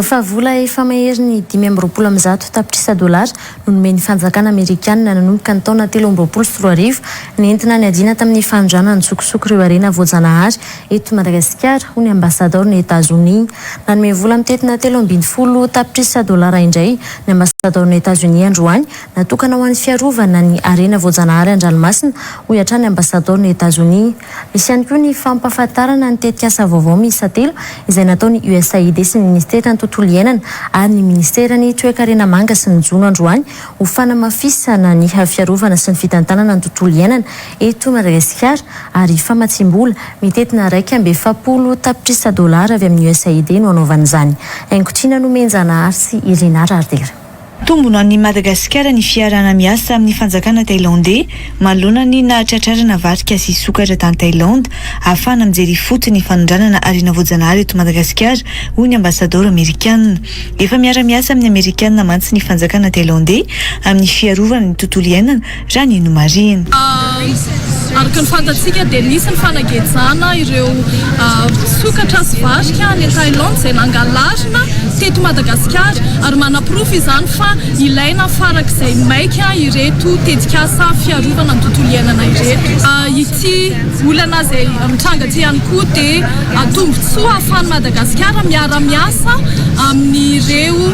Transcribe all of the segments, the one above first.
Fa vola efa maherin'ny 125 tapitrisa dolara no nomen'ny fanjakana amerikanina nanomboka ny taona 2023 nentina niadiana tamin'ny fanondranana an-tsokosoko ireo harena voajanahary eto Madagasikara, hoy ny ambasadaoron'i Etazonia. Nanome vola mitentina 13 tapitrisa dolara indray ny ambasadaoron'i Etazonia androany, natokana ho an'ny fiarovana ny harena voajanahary an-dranomasina, hoy hatrany ny ambasadaoron'i Etazonia. Misy ihany koa ny fampahafantarana ny tetikasa vaovao miisa telo izay nataon'ny USAID sy ny Minisiteran'ny Tontolo Iainana ary ny Minisiteran'ny Toekarena Manga sy ny Jono androany ho fanamafisana ny fiarovana sy ny fitantanana ny tontolo iainana eto Madagasikara ary famatsiam-bola mitentina 41 tapitrisa dolara avy amin'ny USAID no hanaovana izany. Haingotiana Nomenjanahary sy Irina Rahardera. Tombony ho an'i Madagasikara ny fiarahana miasa amin'ny fanjakana Thailandais manoloana ny nahatratrarana varika sy sokatra tany Thailande ahafahana mijery ifotony ny fanondranana harena voajanahary eto Madagasikara, hoy ny ambasadaoro amerikanina. Efa miara-miasa amin'ny amerikanina mantsy ny fanjakana Thailandais amin'ny fiarovana ny tontolo iainana raha ny nomarihina. Araka ny fantatsika dia nisy ny fanagejana ireo sokatra sy varika any Thaïlande izay nangalarina teto Madagasikara ary manaporofo izany fa ilaina farak'izay maika ireto tetikasa fiarovana ny tontolo iainana ireto. Ity olana izay mitranga ity ihany koa dia tombontsoa ahafahan'i Madagasikara miara-miasa amin'ireo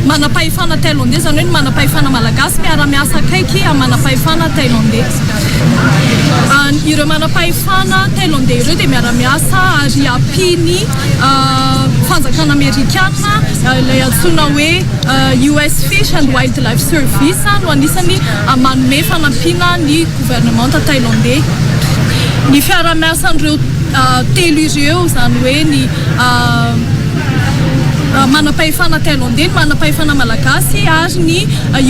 manam-pahefana Thailandais, izany hoe ny manam-pahefana malagasy miara-miasa akaiky amin'ny manam-pahefana Thailandais. Ireo manam-pahefana Thailandais ireo dia miara-miasa ary ampian'ny fanjakana amerikana ilay antsoina hoe US Fish and Wildlife Service no anisany manome fanampiana ny governemanta Thailandais. Ny fiaraha-miasan'ireo telo ireo, izany hoe ny manam-pahefana Thailandais, ny manam-pahefana malagasy ary ny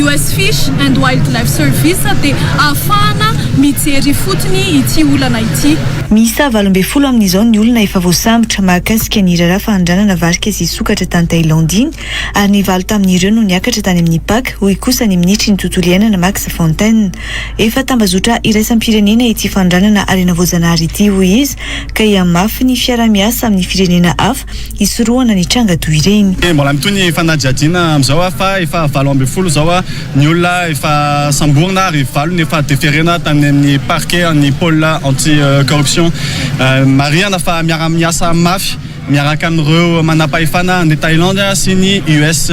US Fish and Wildlife Service dia ahafahana mijery ifotony ity olana ity. Miisa 18 amin'izao ny olona efa voasambotra mahakasika ny raharaha fanondranana varika sy sokatra tany Thaïlande iny ary ny valo tamin'ireo no niakatra tany amin'ny Pac, hoy kosa ny minisitry ny tontolo iainana Max Fontaine. Efa tambazotra iraisam-pirenena ity fanondranana harena voajanahary ity, hoy izy, ka hihamafy ny fiaraha-miasa amin'ny firenena hafa hisorohana ny tranga toy ireny. Mbola mitohy ny fanadihadiana amin'izao fa efa 18 izao ny olona efa samborina ary valo ny efa deferena tany amin'ny parquet an'ny pôle anti corruption. Marihana fa miara-miasa mafy miaraka amin'ireo manampahefana any Thaïlande sy ny US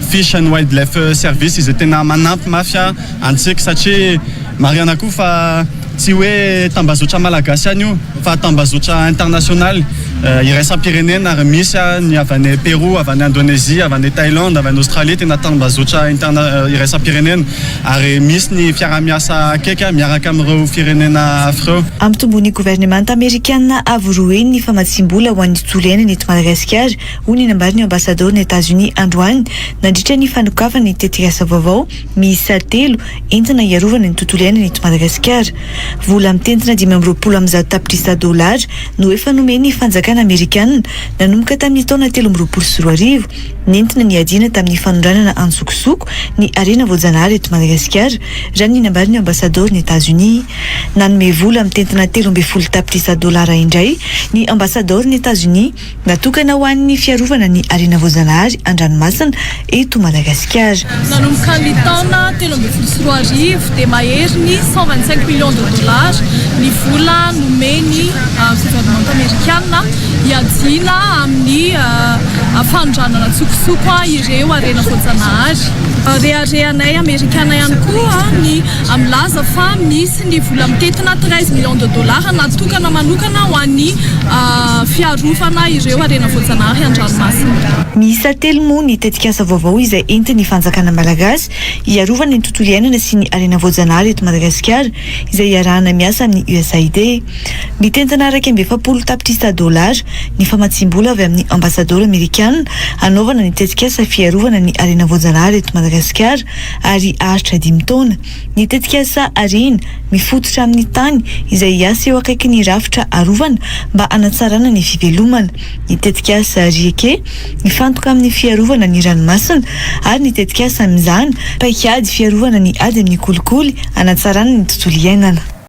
Fish and Wildlife Service izay tena manampy mafy antsika satria marihana koa fa tsy hoe tambazotra malagasy ihany io fa tambazotra internasionaly iraisam-pirenena ary misy ny avy any Pérou, avy any Indonésie, avy any Thaïlande, avy any Australie, tena tambazotra interna iraisam-pirenena ary misy ny fiaraha-miasa akaiky miaraka amin'ireo firenena hafa ireo. Ampitomboin'ny governemanta amerikanina avo roa heny ny famatsiam-bola ho an'ny tontolo iainana eto Madagasikara, hoy ny nambaran'ny ambasadaoron'i Etazonia androany nandritra ny fanokafana ny tetikasa vaovao miisa telo entina hiarovana ny tontolo iainana eto Madagasikara. Vola mitentina 125 tapitrisa dolara no efa nomen'ny fanjakana amerikanina nanomboka tamin'ny taona 2023, nentina niadiana tamin'ny fanondranana antsokosoko ny harena voajanahary eto Madagasikara, raha ny nambaran'ny ambasadaoron'i Etazonia. Nanome vola mitentina 13 tapitrisa dolara indray ny ambasadaoron'i Etazonia Natokana ho an'ny fiarovana ny harena voajanahary an-dranomasina eto Madagasikara. Nanomboka ny taona 2013 dia mahery ny 125 millions de dollars ny vola nomen'ny governemanta amerikana hiadiana amin'ny fanondranana an-tsokosoko ireo harena voajanahary. Reharehanay amerikana ihany koa ny milaza fa misy ny vola mitentina 13 millions de dollars natokana manokana ho an'ny fiarovana ireo harena voajanahary an-dranomasina. Miisa telo moa ny tetikasa vaovao izay entin'ny fanjakana malagasy hiarovana ny tontolo iainana sy ny harena voajanahary eto Madagasikara izay iarahana miasa amin'ny USAID. Mitentina 41 tapitrisa dolara ny famatsiam-bola avy amin'ny ambasadaoro amerikana hanaovana ny tetikasa fiarovana ny harena voajanahary eto Madagasikara ary haharitra dimy taona. Ny tetikasa Harena mifototra amin'ny tany izay hiasa eo akaikin'ny rafitra arovana mba hanatsarana ny fivelomana, ny tetikasa Rieke mifantoka amin'ny fiarovana ny ranomasina ary ny tetikasa Mizana, paikady fiarovana ny ady amin'ny kolikoly hanatsarana ny tontolo iainana.